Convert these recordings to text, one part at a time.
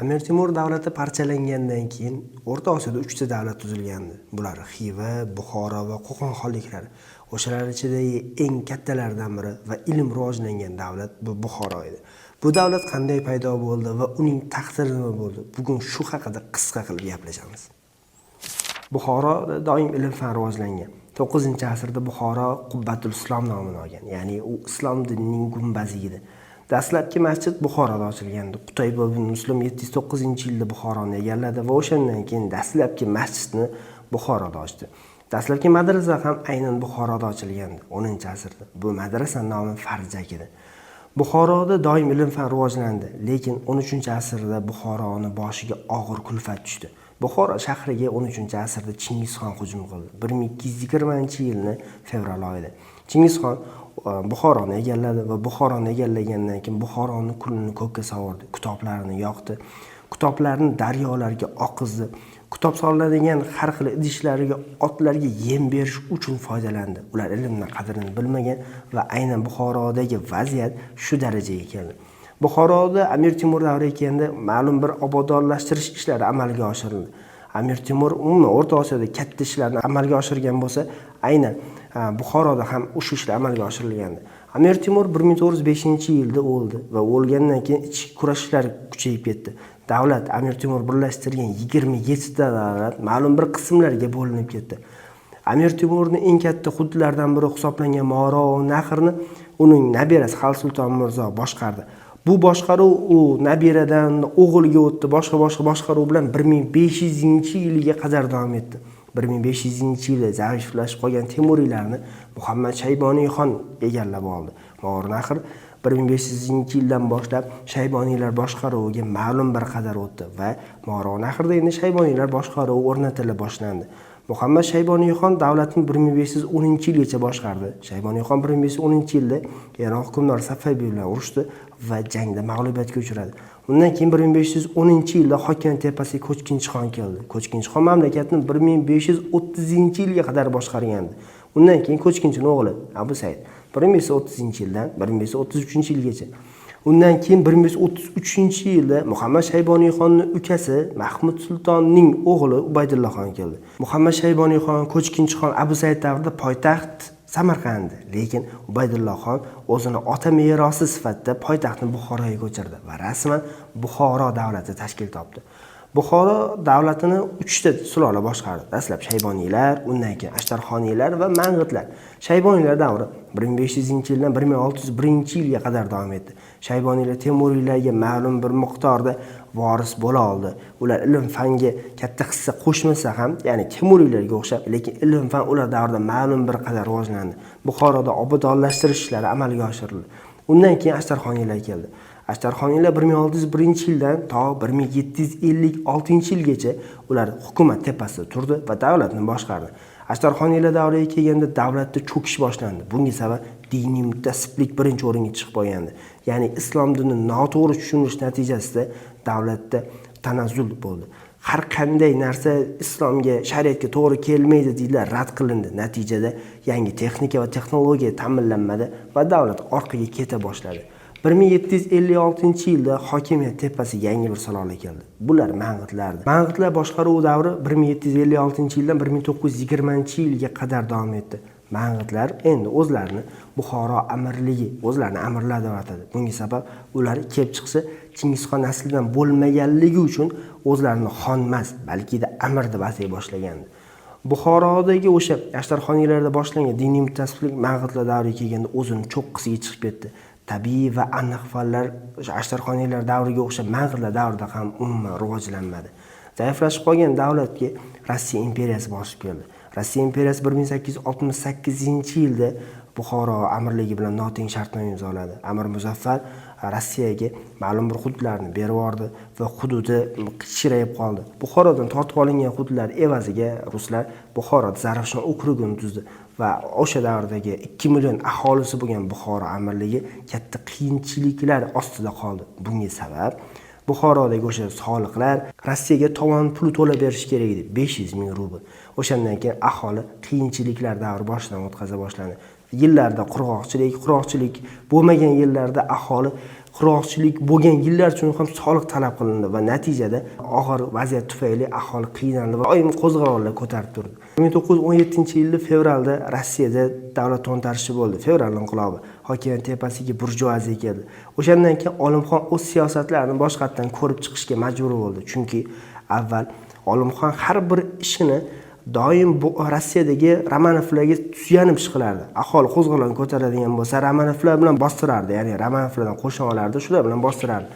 Amir Temur davlati parchalangandan keyin O'rta Osiyoda uchta davlat tuzilgandi. Bular Xiva, Buxoro va Qo'qon xonliklari. O'shalar ichidagi eng kattalaridan biri va ilm rivojlangan davlat bu Buxoro edi. Bu davlat qanday paydo bo'ldi va uning taqdiri nima bo'ldi? Bugun shu haqida qisqa qilib gaplashamiz. Buxoroda doim ilm-fan rivojlangan. 9-asrda Buxoro Qubbatul Islom nomini olgan, ya'ni u islom dinining gumbazi edi. Dastlabki masjid Buxoroda ochilgandi. Qutayba ibn Muslim 709-yilda Buxoroni egalladi va o'shandan keyin dastlabki masjidni Buxoroda ochdi. Dastlabki madrasa ham aynan Buxoroda ochilgandi 10-asrda. Bu madrasa nomi Farjak edi. Buxoroda doim ilm-fan rivojlandi, lekin 13-asrda Buxoroni boshiga og'ir kulfat tushdi. Buxoro shahriga 13-asrda Chingizxon hujum qildi. 1220-yilni fevral oyida. Chingizxon Buxoroni egalladi va Buxoroni egallagandan keyin Buxoroni kulini ko'kka sovurdi, kitoblarni yoqdi, kitoblarni daryolarga oqizdi, kitob solinadigan har xil idishlarga otlarga yem berish uchun foydalandi. Ular ilmni qadrini bilmagan va aynan Buxorodagi vaziyat shu darajaga keldi. Buxoroda Amir Temur davriga kelganda ma'lum bir obodonlashtirish ishlari amalga oshirildi. Amir Temur umuman O'rta Osiyoda katta ishlarni amalga oshirgan bo'lsa, aynan Buxoroda ham o'sha ishlar amalga oshirilgandi. Amir Temur 1405-yilda o'ldi va o'lgandan keyin ichki kurashlar kuchayib ketdi. Davlat Amir Temur birlashtirgan 27 ta davlat ma'lum bir qismlarga bo'linib ketdi. Amir Temurning eng katta hududlaridan biri hisoblangan Mavaro Nahrni uning nabirasi Xalid Sulton Mirzo boshqardi. Bu boshqaruv u nabiradan o'g'liga o'tdi, boshqa boshqa boshqaruv bilan 1500-yilga qadar davom etdi. 1500-yilda zaiflashib qolgan Temuriylarni Muhammad Shayboniy xon egallab oldi. Movarounnahr 1500-yildan boshlab Shayboniylar boshqaruviga ma'lum bir qadar o'tdi va Movarounnahrda endi Shayboniylar boshqaruvi o'rnatila boshlandi. Muhammad Shayboniyxon davlatni 1510-yilgacha boshqardi. Shayboniyxon 1510-yilda Eron hukmdori Safaviy bilan urushdi va jangda mag'lubiyatga uchradi. Undan keyin 1510-yilda hokimiyat tepasiga Ko'chkinchi xon keldi. Ko'chkinchi xon mamlakatni 1530-yilga qadar boshqargandi. Undan keyin Ko'chkinchining o'g'li Abu Said 1530-yildan 1533-yilgacha. Undan keyin 1533-yilda Muhammad Shayboniyxonning ukasi Mahmud Sultonning o'g'li Ubaydulla xon keldi. Muhammad Shayboniyxon, Ko'chkinchi xon, Abu Said davrida poytaxt Samarqand, lekin Ubaydulla xon o'zini ota merosi sifatida poytaxtni Buxoroga ko'chirdi va rasman Buxoro davlati tashkil topdi. Buxoro davlatini uchta sulola boshqardi. Dastlab Shayboniylar, undan keyin Ashtarxoniylar va Mang'itlar. Shayboniylar davri 1500-yildan 1601-yilga qadar davom etdi. Shayboniylar Temuriylarga ma'lum bir miqdorda voris bo'la oldi. Ular ilm fanga katta hissa qo'shmasa ham, ya'ni Temuriylarga o'xshab, lekin ilm fan ular davrida ma'lum bir qadar rivojlandi. Buxoroda obodonlashtirish ishlari amalga oshirildi. Undan keyin Ashtarxoniylar keldi. Ashtarxoniylar 1601-yildan to 1756-yilgacha ular hukumat tepasida turdi va davlatni boshqardi. Ashtarxoniylar davriga kelganda davlatda cho'kish boshlandi. Bunga sabab diniy mutaassiblik birinchi o'ringa chiqib qolgandi. Ya'ni islom dinini noto'g'ri tushunish natijasida davlatda tanazzul bo'ldi. Har qanday narsa islomga, shariatga to'g'ri kelmaydi deydilar, rad qilindi. Natijada yangi texnika va texnologiya ta'minlanmadi va davlat orqaga keta boshladi. 1756-yilda hokimiyat tepasiga yangi bir sulola keldi. Bular Mang'itlardi. Mang'itlar boshqaruvi davri 1756-yildan 1920-yilga qadar davom etdi. Mang'itlar endi o'zlarini Buxoro amirligi, o'zlarini amirlar deb atadi. Bunga sabab ular kelib chiqishi Chingizxon naslidan bo'lmaganligi uchun o'zlarini xon emas, balki amir deb atay boshlagandi. Buxorodagi o'sha Ashtarxoniylarda boshlangan diniy mutaassiblik Mang'itlar davriga kelganda o'zini cho'qqisiga chiqib ketdi. Tabiiy va aniq fanlar o'sha Ashtarxoniylar davriga o'xshab Mang'itlar davrida ham umuman rivojlanmadi. Zaiflashib qolgan davlatga Rossiya imperiyasi bosib keldi. Rossiya imperiyasi 1868-yilda Buxoro amirligi bilan noteng shartnoma imzoladi. Amir Muzaffar Rossiyaga ma'lum bir hududlarni berib yubordi va hududi kichrayib qoldi. Buxorodan tortib olingan hududlar evaziga ruslar Buxoroda Zarafshon okrugini tuzdi va o'sha davrdagi 2 million aholisi bo'lgan Buxoro amirligi katta qiyinchiliklar ostida qoldi. Bunga sabab Buxorodagi o'sha soliqlar, Rossiyaga tovon puli to'lab berish kerak edi, 500 ming rubl. O'shandan keyin aholi qiyinchiliklar davri boshidan o'tkaza boshladi. Yillarda qurg'oqchilik, qurg'oqchilik bo'lmagan yillarda aholi Qurg'oqchilik bo'lgan yillar uchun ham soliq talab qilindi va natijada og'ir vaziyat tufayli aholi qiynaldi va doim qo'zg'olonlar ko'tarib turdi. 1917-yilda fevralda Rossiyada davlat to'ntarishi bo'ldi, fevral inqilobi. Hokimiyat tepasiga burjuaziya keldi. O'shandan keyin Olimxon o'z siyosatlarini boshqatdan ko'rib chiqishga majbur bo'ldi. Chunki avval Olimxon har bir ishini doim bu Rossiyadagi Romanovlarga suyanib ish qilardi. Aholi qo'zg'olon ko'taradigan bo'lsa, Romanovlar bilan bostirardi, ya'ni Romanovlardan qo'shin olardi, shular bilan bostirardi.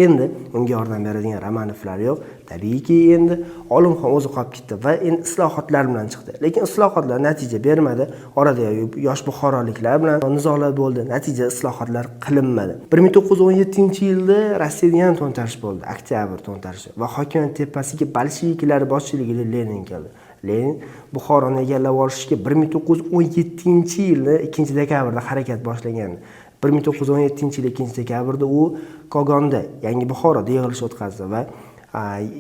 Endi unga yordam beradigan Romanovlar yo'q. Tabiiyki, endi Olimxon o'zi qolib ketdi va endi islohotlar bilan chiqdi. Lekin islohotlar natija bermadi. Orada yosh buxoroliklar bilan nizolar bo'ldi. Natija islohotlar qilinmadi. 1917-yilda Rossiyada yana to'ntarish bo'ldi, oktyabr to'ntarishi va hokimiyat tepasiga bolsheviklar boshchiligida Lenin keldi. Lenin Buxoroni egallab olishga 1917-yilni 2 dekabrda harakat boshlagandi. 1917-yil 2 dekabrda u Kogonda, Yangi Buxoroda yig'ilish o'tkazdi va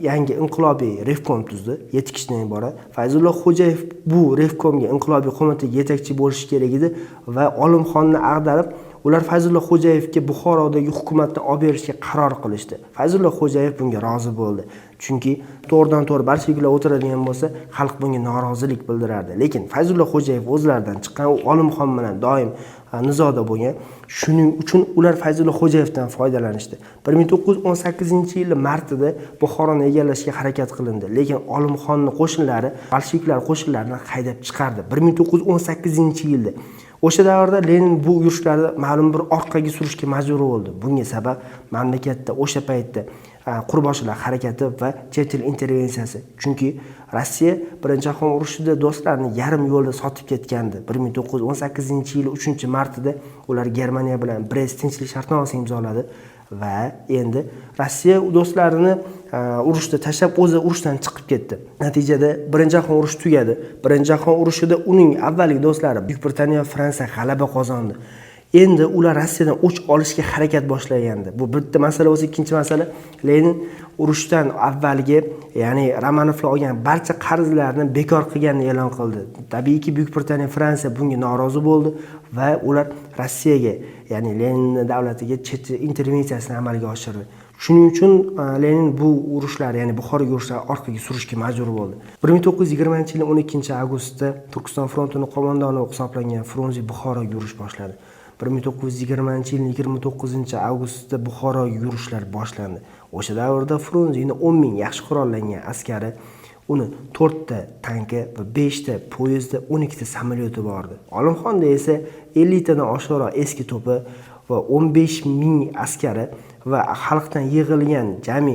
yangi inqilobiy revkom tuzdi, 7 kishidan iborat. Fayzullo Xo'jayev bu revkomga, inqilobiy qo'mitaga yetakchi bo'lishi kerak edi va Olimxonni ag'darib, ular Fayzullo Xo'jayevga Buxorodagi hukumatni olib berishga qaror qilishdi. Fayzullo Xo'jayev bunga rozi bo'ldi, chunki to'g'ridan to'g'ri bolsheviklar o'tiradigan bo'lsa, xalq bunga norozilik bildirardi. Lekin Fayzullo Xo'jayev o'zlaridan chiqqan, u Olimxon bilan doim nizoda bo'lgan. Shuning uchun ular Fayzullo Xo'jayevdan foydalanishdi. 1918-yil martida Buxoroni egallashga harakat qilindi, lekin Olimxonni qo'shinlari bolsheviklar qo'shinlarini haydab chiqardi 1918-yilda. O'sha davrda Lenin bu yurishlarni ma'lum bir orqaga surishga majbur bo'ldi. Bunga sabab mamlakatda o'sha paytda qurboshilar harakati va chet el intervensiyasi, chunki Rossiya Birinchi jahon urushida do'stlarini yarim yo'lda sotib ketgandi. 1918-yil 3 martida ular Germaniya bilan Brest tinchlik shartnomasi imzoladi va endi Rossiya do'stlarini urushda tashlab, o'zi urushdan chiqib ketdi. Natijada Birinchi jahon urushi tugadi. Birinchi jahon urushida uning avvalgi do'stlari Buyuk Britaniya va Fransiya g'alaba qozondi. Endi ular Rossiyadan o'ch olishga harakat boshlagandi. Bu bitta masala bo'lsa, ikkinchi masala, Lenin urushdan avvalgi, ya'ni Romanovlar olgan barcha qarzlarni bekor qilganini e'lon qildi. Tabiiyki, Buyuk Britaniya, Fransiya bunga norozi bo'ldi va ular Rossiyaga, ya'ni Leninni davlatiga chet intervensiyasini amalga oshirdi. Shuning uchun Lenin bu urushlar, ya'ni Buxoroga urushlar orqaga surishga majbur bo'ldi. 1920 yil 12 avgustda Turkiston frontini qo'mondoni hisoblangan Frunze Buxoroga yurish boshladi. 1920 yil 29 avgustda Buxoroga yurishlar boshlandi. O'sha davrda Frunzeni 10 000 yaxshi qurollangan askari, uni to'rtta tanki va beshta poyezdi, 12ta samolyoti bor edi. Olimxonda esa 50tadan oshiqroq eski to'pi va 15 000 askari va xalqdan yig'ilgan jami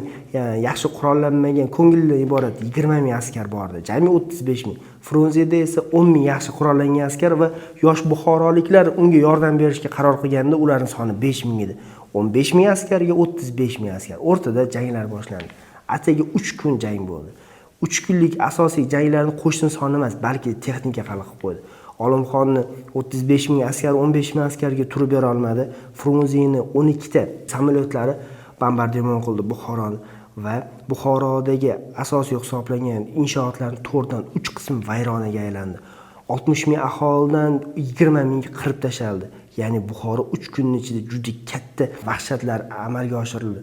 yaxshi qurollanmagan ko'ngillidan iborat 20 000 askar bor edi, jami 35 000. Frunzeda esa 10 000 yaxshi qurollangan askar va yosh buxoroliklar unga yordam berishga qaror qilganda, ularning soni 5000 edi. 15 000 askarga 35 000 askar, o'rtada janglar boshlandi. Atigi 3 kun jang bo'ldi. 3 kunlik asosiy janglarni qo'shin soni emas, balki texnika hal qilib qo'ydi. Olimxonni 35 000 askar 15 000 askarga turib bera olmadi. Frunzeni 12ta samolyotlari bombardimon qildi Buxoroni va Buxorodagi asosiy hisoblangan inshootlarni to'rtdan uch qismi vayronaga aylandi. 60 000 aholidan 20 mingga qirib tashlandi. Ya'ni Buxoro 3 kunni ichida juda katta vahshatlar amalga oshirildi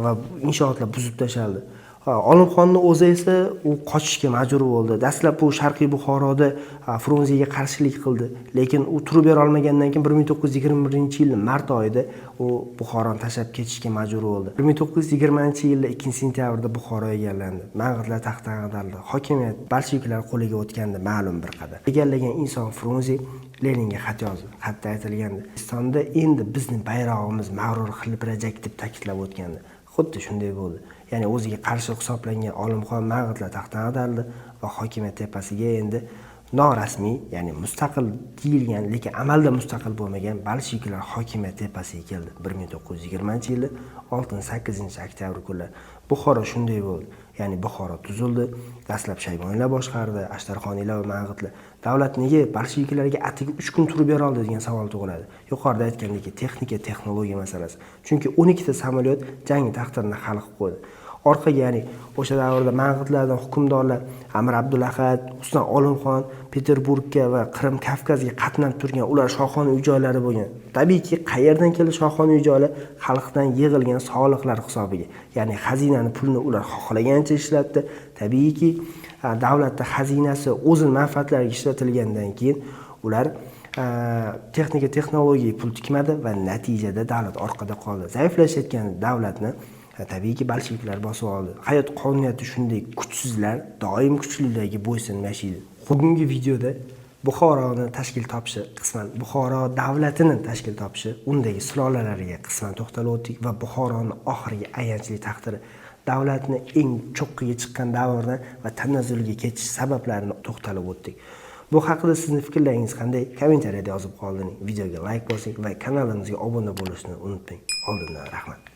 va inshootlar buzib tashlandi. Ha, Olimxonni o'zi esa u qochishga majbur bo'ldi. Dastlab u Sharqiy Buxoroda Frunzega qarshilik qildi, lekin u turib bera olmagandan keyin 1921 yil mart oyida u Buxoroni tashlab ketishga majbur bo'ldi. 1920 yilda 2 sentyabrda Buxoro egallandi. Mang'itlar taxtdan ag'darildi, hokimiyat bolsheviklar qo'liga o'tgandi ma'lum bir qadar. Egallagan inson Frunze Leninga xat yozdi. Xatda aytilgandi: "O'zbekistonda endi bizni bayrog'imiz mag'rur hilpirajak", deb ta'kidlab o'tgandi. Xuddi shunday bo'ldi, ya'ni o'ziga qarshi hisoblangan Olimxon, mang'itlar taxtdan ag'darildi va hokimiyat tepasiga endi norasmiy, ya'ni mustaqil deyilgan, lekin amalda mustaqil bo'lmagan bolsheviklar hokimiyat tepasiga keldi 1920 yilda 6-8 oktyabr kunlari. Buxoro shunday bo'ldi, ya'ni Buxoro tuzildi. Dastlab shayboniylar boshqardi, ashtarxoniylar va mang'itlar. Davlat nega bolsheviklarga atigi 3 kun turib bera oldi degan savol tug'iladi. Yuqorida aytgandek, texnika, texnologiya masalasi, chunki 12ta samolyot jang taqdirini hal qilib qo'ydi. Orqaga, ya'ni o'sha davrda mang'itlardan hukmdorlar Amir Abdulahad, Husan Olimxon Peterburgga va Qrim, Kavkazga qatnab turgan, ular shohona uy joylari bo'lgan. Tabiiyki, qayerdan keldi shohona uy joylar? Xalqdan yig'ilgan soliqlar hisobiga. Ya'ni xazinani pulini ular xohlagancha ishlatdi. Tabiiyki, davlatda xazinasi o'zini manfaatlariga ishlatilgandan keyin ular texnika, texnologiya pul tikmadi va natijada davlat orqada qoldi. Zaiflashayotgan davlatni tabiiyki bolsheviklar bosib oldi. Hayot qonuniyati shunday, kuchsizlar doim kuchlilarga bo'ysunib yashaydi. Bugungi videoda Buxoroni tashkil topishi, qisman Buxoro davlatini tashkil topishi, undagi sulolalariga qisman to'xtalib o'tdik va Buxoroni oxirgi ayanchli taqdiri, davlatni eng cho'qqiga chiqqan davrdan va tanazzulga ketish sabablarini to'xtalib o'tdik. Bu haqida sizni fikrlaringiz qanday? Kommentariyada yozib qoldiring. Videoga layk bosing va kanalimizga obuna bo'lishni unutmang. Oldindan rahmat.